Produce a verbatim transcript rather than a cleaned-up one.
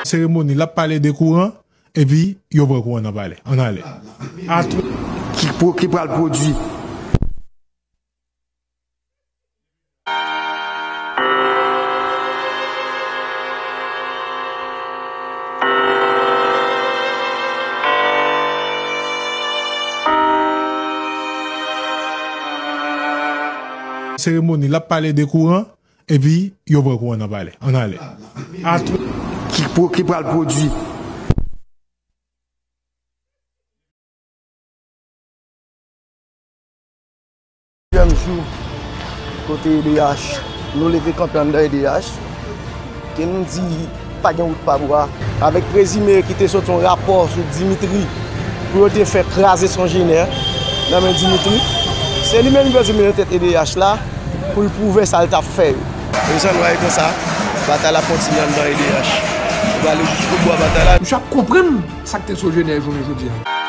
Seremoni, l ap pale de kouran, epi yo pran kouran nan palè. Ann ale. Atò. Ki, ki pral pwodui. Seremoni, l ap pale de kouran, epi yo pran kouran nan palè. Ann ale. Atò. Ki, ki pral pwodui. Dezyèm jou kote E D H, nou leve kanpe anndan E D H, ke nou di pa gen wout pa bwa. Avèk prezime ki te sot yon rapò sou Dimitri pou yo te fè kraze Son Jenè nan men Dimitri. Se li menm ki prezime nan tèt E D H la pou l pwouve sa l t ap fè yo. Rezon nou ay konsa, batay la kontinye anndan E D H. Nou prale jiskobou a batay la. Misye ap konprann sa k te Son Jenè jounen jodi a.